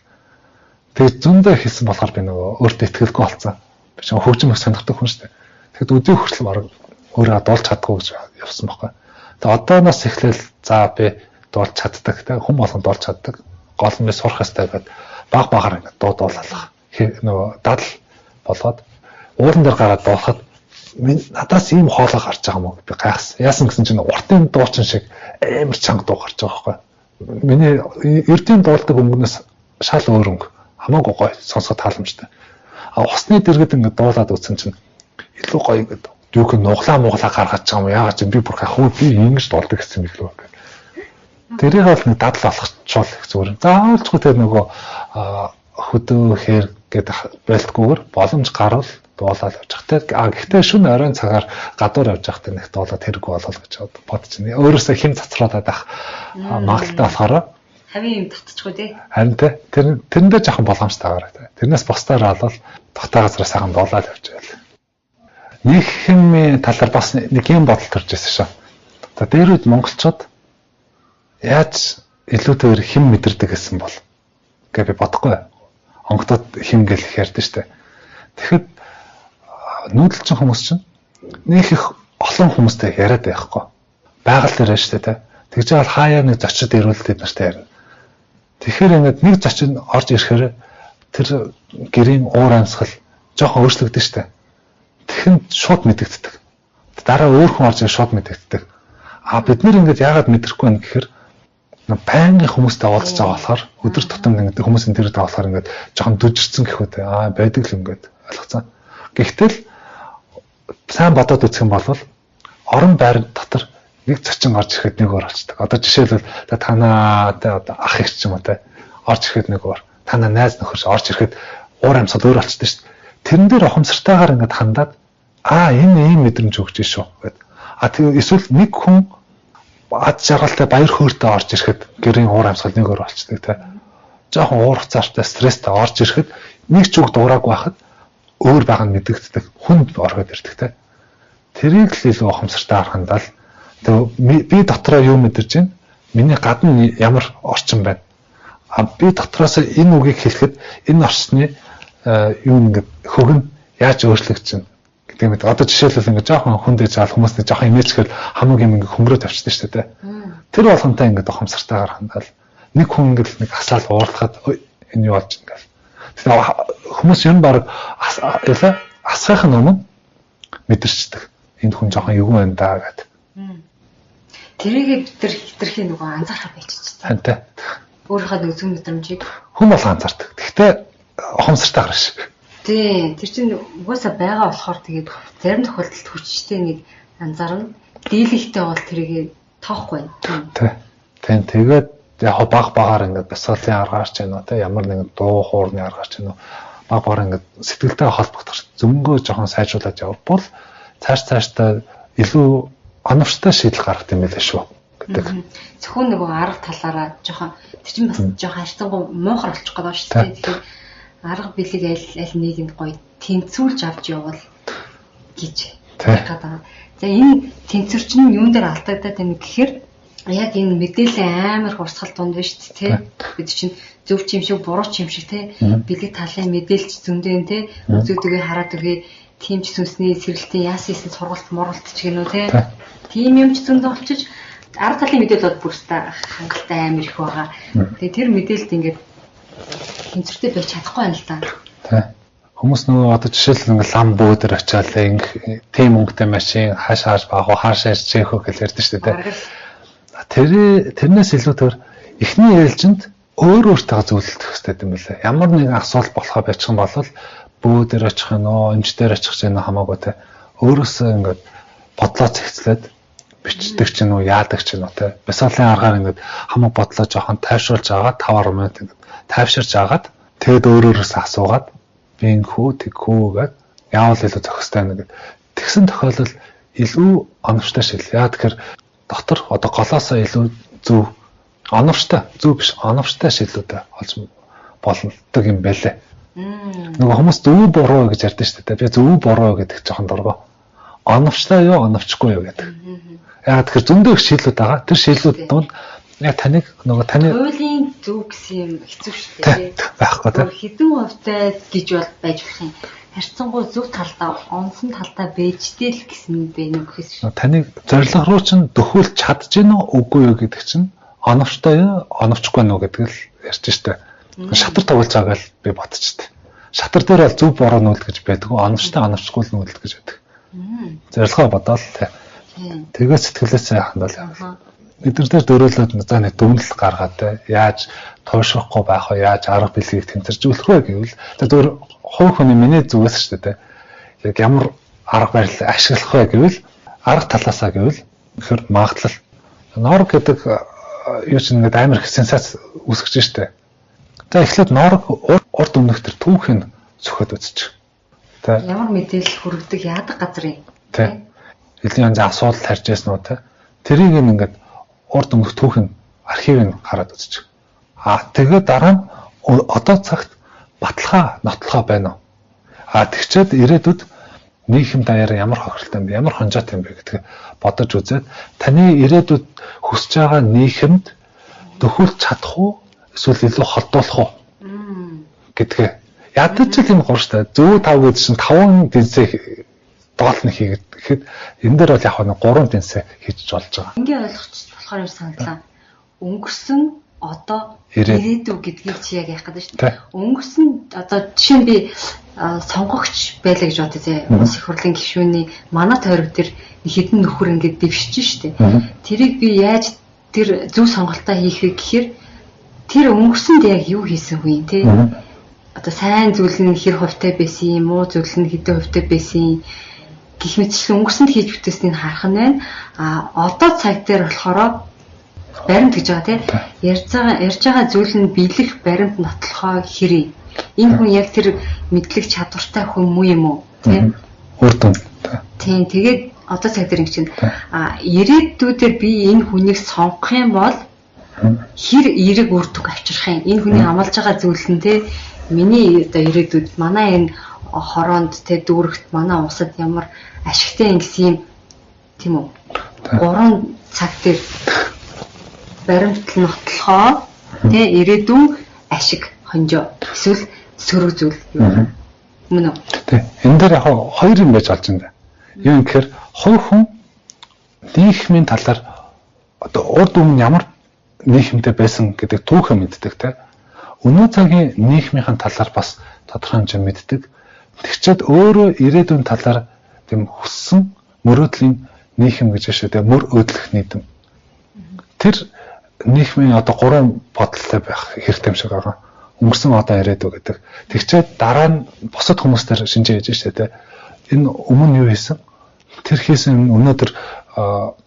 Тэгээд зөндөө хэлсэн болохоор би нөгөө өөртөө итгэлгүй болсон. Би ч хөгжим их сонирхдаг хүн шүү дээ. Тэгэхэд өдөө хүртэл бараг өөрөө дуулж чаддгүй гэж явсан байхгүй. Тэгээд одооноос эхлээл за би дуулж чаддаг те хүн болгон дуулж чаддаг. Гол нь би сурах ёстой гэдээ баг багаар ингээд дуу дуулах нөгөө дадал болгоод уулан дээр гараад дуулахад надаас ийм хоолой гарч байгаа юм уу би гайхсан. Яасан гэсэн чинь уртын дуучин шиг амар чанга дуу гарч байгаа байхгүй. Миний эрдийн дуулдаг өнгөнөөс шал өөр өнгө. Хамаагүй гоё сонсоход тааламжтай. А усны дэргэд ингээд дуулаад үзсэн чинь илүү гоё ингээд юу гэх нуглаа муглаа гаргаж байгаа юм. Яагаад чи би бүр гайхав би ингэж дуулдаг гэсэн юм билүү гэх. Тэрийг бол нэг дадал болгочвол их зүгээр. Заавалчгүй тэр нөгөө хөдөө хэр гэдэг байлтгүйгээр боломж гарвал дуулаад явж байгаа. А гэхдээ шөнө оройн цагаар гадуур явж байхдаа нэг дуулаад хэрэггүй болол гэж бодож байна. Өөрөөсөө хэн цацруулаад байх магадлалтай болохоор хавийн юм татчихгүй тий. Харин тий. Тэрэн дээр жоохон болгоомжтойгоор тий. Тэрнээс бусдаар бол тухтай газараа сайхан дуулаад явж байл. Нэг хэмээ талаар бас нэг юм бодол төрж ирсэн шүү. За дээр үед монголчууд яаж илүүтэйгээр хэм мэдэрдэг гэсэн бол гэ би бодохгүй. Онгодод хэм гэл их ярьдэн штэ. Тэгэхэд нүүдэлчин хүмүүс чинь нэг их олон хүмүүстэй яриад байхгүй. Байгаль дээр штэ тэ. Тэгж байгаа хаяа нэг зочид ирвэл тэд нартай ярина. Тэгэхээр ингээд нэг зочин орж ирэхээр тэр гэрийн уур амьсгал жоохон өөрчлөгдөн штэ. Тэгэхэд шууд мэдэгддэг. Дараа өөр хүн орж ирэх шууд мэдэгддэг. А бид нэр ингээд яагаад мэдрэхгүй байна гэхээр байнгын хүмүүстэй уулзж байгаа болохоор өдөр тутамд ингээд хүмүүсийн тэр байгаа болохоор ингээд жоохон дүжирсэн гэх үү те. Аа байдаг л ингээд ойлгоцсон. Гэхдээ л сайн бодоод үзэх юм бол орон байр дотор нэг зочин орж ирэхэд нэг өөр болчдөг. Одоо жишээлбэл танаа те одоо ах их ч юм уу те орж ирэхэд нэг өөр. Танаа найз нөхөр орж ирэхэд уур амьсгал өөр болчдөг шүү дээ. Тэрэн дээр ухамсартайгаар ингээд хандаад аа энэ ийм мэдрэмж өгч шүү гэд. А тэг эсвэл нэг хүн ад жаргалтай баяр хөөртэй орж ирэхэд гэрийн уур амьсгал нэг өөр болчдөг те. Жохон уур хуцаартай стресстэй орж ирэхэд нэг ч үг дуураагүй байхад өөр байгаа нь мэдэгддэг. Хүнд орхиод ирдэг те. Тэрийг л илүү ухамсартай харахандаа л тэг би дотроо юу мэдэрч байна? Миний гадна ямар орчин байна? А би дотроос энэ үгийг хэлэхэд энэ орчны юу ингээд хөгн яаж өөрчлөгдөж байна гэдэг мэт. Одоо жишээлбэл ингээд жоохон хүндэж жаал хүмүүсний жоохон имээчгээл хамаг юм ингээд хөнгөрөө тавьчихсан шүү дээ. Тэр болгонтой ингээд ухамсартайгаар хандаал нэг хүн ингээд нэг асаал уурлахад Энэ юу болж байна гэл. Тэгэхээр хүмүүс ер нь баг асахын өмнө мэдэрчдэг. Энэ хүн жоохон эвгүй байна даа гэд. Тэрийгээ бид нар хитрхи нөгөө анзаарах байчих. Тантай. Өөрийнхөө нөгөө зүг мэдрэмжийг хүн бол анзаардаг. Гэхдээ ухамсартай гарна шиг. Тий, тэр чинь угаасаа байгаа болохоор тэгээд зарим тохиолдолд хүчтэй нэг анзаарна. Дийлэгтэй бол тэрийгээ тоохгүй. Тий. Тийм, тэгээд яг баг багаар ингээд бясалгалын аргаар ч юм уу те ямар нэгэн дуу хуурны аргаар ч юм уу баг багаар ингээд сэтгэлтэй холбогдох зөнгөө жоохон сайжруулад явбал цааш цаашдаа илүү оновчтой шийдэл гаргах юм байлээ шүү гэдэг. Зөвхөн нөгөө арга талаараа жоохон тэр чинь бас жоохон харьцангуй муухай болчих гээд байгаа шүү дээ. Тэгэхээр арга билег аль аль нэгэнд гоё тэнцвүүлж авч явбал гэж ярих гээд байгаа. За энэ тэнцвэр чинь юун дээр алдагдаад байна гэхээр яг энэ мэдээллийн амар хурцгал дунд биш үү те. Бид чинь зөв ч юм шиг буруу ч юм шиг те. Бэлэг талын мэдээлч зөндөө те. Үзүүдгээ хараад үгүй тийм ч сүнсний сэргэлтийн яасан хийсэн сургалт муралт ч гэнүү те. Тийм юм ч зөндөө болчих арга талын мэдээлэл бол бүр өстой хангалттай амар их байгаа. Тэгээ тэр мэдээлэлд ингээд тэнцвэртэй байж чадахгүй байна л да. Тэ. Хүмүүс нөгөө одоо жишээлбэл ингээд лам бөөдөр очиад ингээ тийм өнгөтэй машин хааш хааш баах уу хаашаа чээх үү гэж ярьдэн шүү дээ. Тэрнээс илүү тэр эхний ээлжинд өөр өөртөө зөвлөлдөх хэрэгтэй юм билээ. Ямар нэгэн асуудал болохоо байчих юм бол бөө дээр очих юм уу, эмч дээр очих юм хамаагүй те. Өөрөөсөө ингээд бодлоо зэгцлээд бичдэг ч юм уу, яадаг ч юм уу те. Бясалгалын аргаар ингээд хамаг бодлоо жоохон тайвшруулж агаад 5 минут ингээд тайвширч агаад тэгэд өөр өөрөөсөө асуугаад би ингэхүү тэгхүү гэд яавал илүү зохистой байна гэд. Тэгсэн тохиолдолд илүү оновчтой шийдэл. Яа тэгэхээр дотор одоо голоосоо илүү зөв оновчтой, зөв биш оновчтой шийдлүүдээ олж болдог юм байлээ. Нөгөө хүмүүс зөв буруу гэж ярьдэн шүү дээ. Би зөв буруу гэдэг жоохон дургу. Оновчтой юу, оновчгүй юу гэдэг. Яагаад тэгэхээр зөндөө их шийдлүүд байгаа. Тэр шийдлүүд дунд яг таныг нөгөө таны хуулийн зөв гэсэн юм хэцүү шүү дээ. Байхгүй тийм. Хэдэн хувьтай гэж бол байж болох юм. Харьцангуй зөв талдаа, онсон талдаа бэжтэй л гэсэн бэ нэг гэхээс шүү. Таныг зорилго руу чинь дөхүүлж чадж гин үү, үгүй юу гэдэг чинь оновчтой юу, оновчгүй нү гэдэг л ярьж штэ. Шатар тоглож байгаа л би бодчихсон. Шатар дээр бол зөв буруу нүүлд гэж байдаг. Оновчтой оновчгүй л нүүлд гэж байдаг. Зорилгоо бодоол тий. Тэгээд сэтгэлээсээ хандвал яваа. Эдгээр дээр дөрөөлөөд за нэг дүгнэлт гаргаад те яаж туушрахгүй байх вэ, яаж арга билгийг тэмцэржүүлэх вэ гэвэл за зөвхөн хувь хүний миний зүгээс шүү дээ. Яг ямар арга барил ашиглах вэ гэвэл арга талаасаа гэвэл тэгэхээр магадлал норг гэдэг юу ч ингээд амар их сенсац үүсгэж штэ. За эхлээд норг урд өмнөх тэр түүхийг цөхөд үзчих. Тэ ямар мэдээлэл хүргэдэг яадаг газар юм. Тэ. Элийн янзын асуудал тарж яасан уу те. Тэрийг ингээд урд өмнөх түүхэн архивыг хараад үзчих. А тэгээд дараа нь одоо цагт баталгаа нотлохоо байна уу? А тэгчээд ирээдүйд нийгэм даяараа ямар хохиролтой юм бэ? Ямар хонжоотой юм бэ гэдгийг бодож үзээд таны ирээдүйд хүсэж байгаа нийгэмд дөхүүлж чадах уу? Эсвэл илүү холдуулах уу? Гэдгээ. Ядаж л юм гур штэ. Зөв тав гэдэг чинь 5 дэнсээ доол нь хийгээд гэхэд энэ дээр бол яг нэг 3 дэнсээ хийж болж байгаа. Ингээ ойлгочих болохоор юм санагдлаа. Өнгөрсөн одоо ирээдүй гэдгийг чи яг яах гэдэг шүү дээ. Өнгөрсөн одоо жишээ нь би сонгогч байлаа гэж бодъё зэ. Улс их хурлын гишүүний манай тойрог дээр хэдэн нөхөр ингээд дэвшиж штэ. Тэрийг би яаж тэр зөв сонголтоо хийх вэ гэхээр тэр өнгөрсөнд яг юу хийсэн хүн юм те. Одоо сайн зүйл нь хэр хувьтай байсан юм, муу зүйл нь хэдэн хувьтай байсан гэх мэтчлэн өнгөрсөнд хийж бүтээснийг харах нь байна. А одоо цаг дээр болохоор баримт гэж байгаа тийм ярьж байгаа зүйл нь биелэх баримт нотлохоо хэрэг. Энэ хүн яг тэр мэдлэг чадвартай хүн муу юм уу тийм үр дүн. Тийм тэгээд одоо цаг дээр ингэ чинь а ирээдүйдээр би энэ хүнийг сонгох юм бол хэр эерэг үр дүн авчрах юм. Энэ хүний амлаж байгаа зүйл нь те миний одоо ирээдүйд манай энэ хороонд те дүүрэгт манай улсад ямар ашигтай юм гэсэн юм тийм үү? 3 цаг дээр баримтлал нотлохоо те ирээдүйн ашиг хонжоо эсвэл сөрөг зүйл юу мөн үү? Тэ энэ дээр яг хоёр юм байж болж байна. Юу юм гэхээр хувь хүн нийгмийн талаар одоо урд өмнө ямар нийгэмтэй байсан гэдэг түүхээ мэддэг те. Өнөө цагийн нийгмийн талаар бас тодорхой хэмжээ мэддэг. Тэгчээд өөрөө ирээдүйн талаар тийм хүссэн мөрөөдлийн нийгэм гэж шүү дээ. Мөр өдлөх нийгэм. Тэр нийгмийн одоо гурван бодлолтой байх хэрэгтэй юм шиг байгаа. Өнгөрсөн, одоо, ирээдүй гэдэг. Тэгчээд дараа нь бусад хүмүүстээр шинжээ хийж шүү дээ. Энэ өмнө юу хийсэн? Тэр хийсэн юм өнөөдөр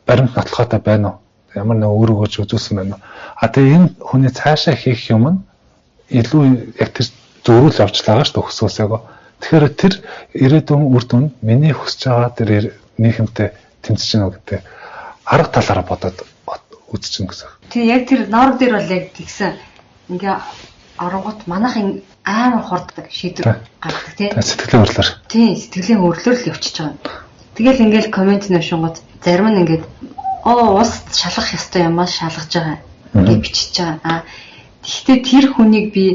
баримт нотлохотой байна уу? Ямар нэг үр өгөөж үзүүлсэн байна уу? А тэгээ энэ хүний цаашаа хийх юм нь илүү яг тэр зөрүүл явж байгаа шүү дээ өсөөсөөгөө. Тэгэхээр тэр ирээдүйн үр дүн миний хүсэж байгаа тэр нийгэмтэй тэмцэж гэнэ гэдэг арга талаараа бодоод үзэж гэнэ гэсэн. Тий, яг тэр норг дээр бол яг тэгсэн. Ингээ оронгот манайхан амар хурддаг шийдвэр гаргадаг тий. Сэтгэлийн хөдлөлөөр. Тий, сэтгэлийн хөдлөлөөр л явчихж байгаа. Тэгэл ингээл коммент нэвшингууд зарим нь ингээд оо ус шалгах ёстой юмаа шалгаж байгаа гэж бичиж байгаа. А тэгвэл тэр хүнийг би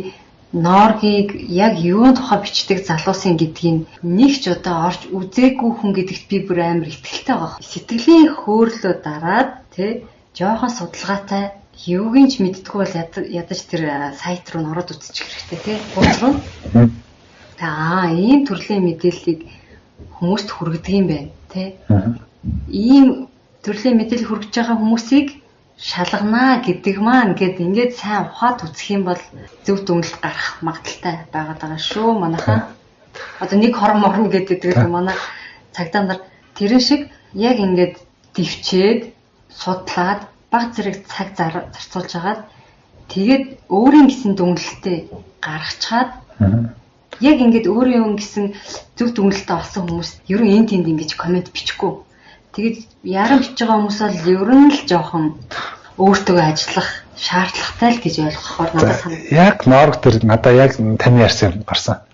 Норгийг яг юун тухай бичдэг залуусын гэдгийг нэг ч удаа орж үзээгүй хүн гэдэгт би бүр амар итгэлтэй байгаа. Сэтгэлийн хөөрлөө дараад тий жоохон судалгаатай юуг нь ч мэддэггүй бол ядаж тэр сайт руу н ороод үзчих хэрэгтэй тий. Хуудас руу. Та ийм төрлийн мэдээллийг хүмүүст хүргэдэг юм байна тий. Ийм төрлийн мэдээлэл хүргэж байгаа хүмүүсийг шалганаа гэдэг маань ингээд ингээд сайн ухаад үзэх юм бол зөв дүгнэлт гарах магадaltaй байгаад байгаа шүү манайхаа. Одоо нэг хорон морно гэдэг л манай цагдаа нар тэрэн шиг яг ингээд дэвчээд судлаад баг зэрэг цаг зарцуулж агаад тэгээд өөрийн гэсэн дүгнэлтээ гаргачаад яг ингээд өөрийн гэсэн зөв дүгнэлтээ олсон хүмүүс ер нь энэ тэнд ингэж комент бичихгүй. Тэгээд яран бичиж байгаа хүмүүс бол ер нь л жоохон өөртөө ажиллах шаардлагатай л гэж ойлгохоор надад санагдав. Яг норг төр надад яг таны ярьсан юм гарсан.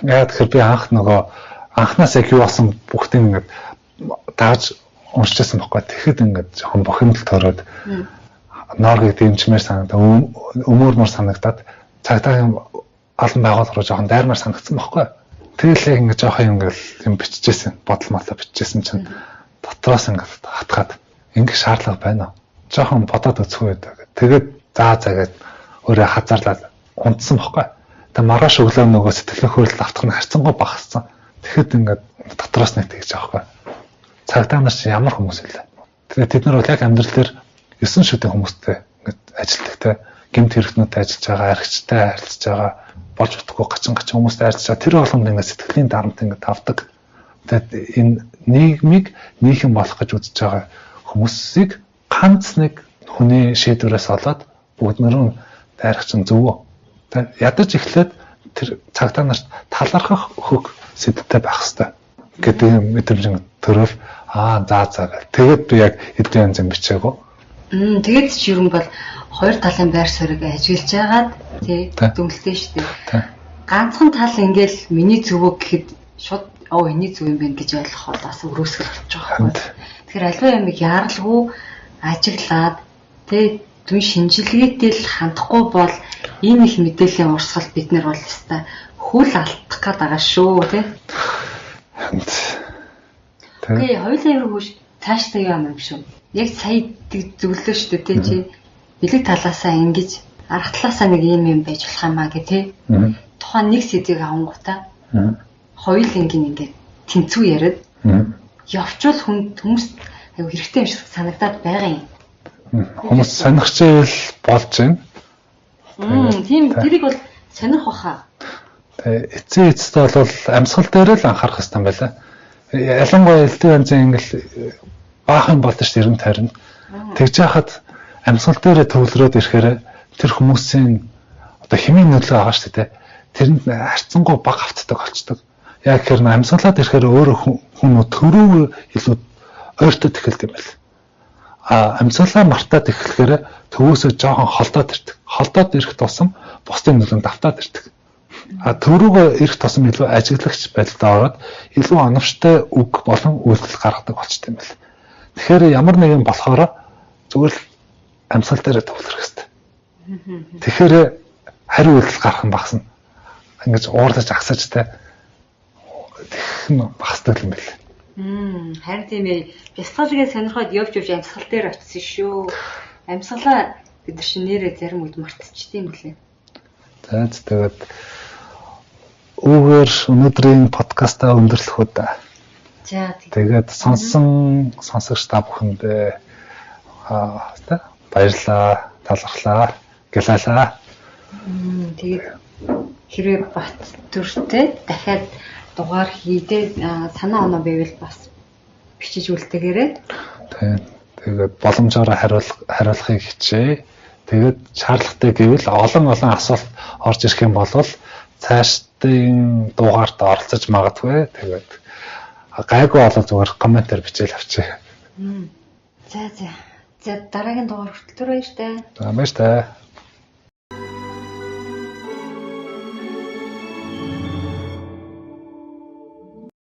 Яг тэгэхээр би анх нөгөө анхнаас яг юу болсон бүгдийг ингээд дааж уншижсэн байхгүй. Тэгэхэд ингээд жоохон бухимдал төрөөд норгийг дэмжмээр санагдаа, өмөрмөр санагдаад цагдаагийн албан байгууллага руу жоохон дайрмаар санагдсан байхгүй. Тэгэл яг ингээд жоохон ингээд юм бичижсэн, бодол мотлоо бичижсэн чинь дотроос ингээд хатгаад ингэх шаардлага байна уу? Жоохон бодоод үзэх үү гэдэг. Тэгээд заа заа гэд өөрөө хазаарлаад унтсан байхгүй. Тэгээ маргааш өглөө нөгөө сэтгэлийн хөөрөл автах нь харьцангуй багассан. Тэгэхэд ингээд дотроос нэг тэгж байгаа байхгүй. Цагдаа нар чинь ямар хүмүүс вэ? Тэгээд тэд нар бол яг амьдрал дээр 9 шүдэн хүмүүстэй ингээд ажилтдаг те. Гэмт хэрэгтнүүдтэй ажиллаж байгаа, архичтай харилцаж байгаа, болж утгагүй гачин гачин хүмүүстэй харилцаж байгаа. Тэр болгонд ингээд сэтгэлийн дарамт ингээд авдаг. Тэгээд энэ нийгмийг нийгэм болох гэж үзэж байгаа хүмүүсийг ганц нэг хүний шийдвэрээс болоод бүгд нэрэн дайрах чинь зөв үү? Тэ ядаж эхлээд тэр цагдаа нарт талархах хөх сэдвтэй байх хэвээр гэдэг юм мэдрэмж төрөөл аа заа заа гэл. Тэгээд би яг эдгээр янзын бичээгөө. Тэгээд ч ер нь бол хоёр талын байр суурийг ажиглаж байгаад тий дүнэлтээ шүү дээ. Ганцхан тал ингээл миний зөвөө гэхэд шууд оо энэний зөв юм байна гэж ойлгох бол бас өрөөсгөл болж байгаа байхгүй. Тэгэхээр аливаа юмыг яаралгүй ажиглаад тий дүн шинжилгээтэй л хандахгүй бол ийм их мэдээллийн урсгал бид нар бол өстой хөл алдах гээд байгаа шүү тий. Окей, хоёулаа ер нь цаашдаа юу юм шүү. Яг сая зөвлөө шүү дээ тий чи. Бэлэг талаасаа ингэж арга талаасаа нэг ийм юм байж болох юм аа гэ тий. Тухайн нэг сэдвийг авангуудаа хоёулынг ингээд тэнцүү яриад явчвал хүмүүс айгу хэрэгтэй юм шиг санагдаад байгаа юм. Хүмүүс сонирхч ивэл болж байна. Тийм тэрийг бол сонирх баха. Тэгээ эцсийн эцэст бол амьсгал дээр л анхаарах хэрэгтэй юм байна. Ялангуяа элдв янзын ингээл баахан болдож шүү 90 50. Тэгж яхад амьсгал дээр төвлөрөөд ирэхээр тэр хүмүүсийн одоо химийн нөлөө байгаа шүү дээ. Тэрэнд харьцангуй бага автдаг болчдөг. Яг тэгэхээр амьсгалаад ирэхээр өөрөө хүн төрөө илүү ойртоод эхэлдэг юм байна. А амьсгалаа мартаад эхлэхээр төвөөсөө жоохон холдоод ирдэг. Холдоод ирэх тусам бусдын нөлөөнд автаад ирдэг. А төрөөгөө ирэх тусам илүү ажиглагч байдалд ороод илүү оновчтой үг болон үйлдэл гаргадаг болчтой юм байна. Тэгэхээр ямар нэгэн болохоор зүгээр л амьсгал дээр төвлөрөх хэрэгтэй. Тэгэхээр хариу үйлдэл гарах нь багасна. Ингэж уурлаж агсаж те тэгэх нь багасдаг юм байна. Харин тийм ээ. Бясалгалыг сонирхоод явж явж амьсгал дээр очсон шүү. Амьсгалаа бид нар чинь нэрээ зарим үед мартчихдээ юм лээ. За тэгээд үүгээр өнөөдрийн подкастаа өндөрлөх үү да. За тэгээд сонсон сонсогч та бүхэндээ баярлалаа, талархлаа, гэлээлаа. Тэгээд хэрвээ Бат дүртэй дахиад дугаар хийдээ санаа оноо байвал бас бичиж үлдээгээрэй. Тийм. Тэгээд боломжоор хариулахыг хичээе. Тэгээд шаардлагатай гэвэл олон олон асуулт орж ирэх юм бол цаашдын дугаарт оролцож магадгүй. Тэгээд гайгүй болол зүгээр комментээр бичээл авчи. За за. За дараагийн дугаар хүртэл түр баяртай. За баяртай.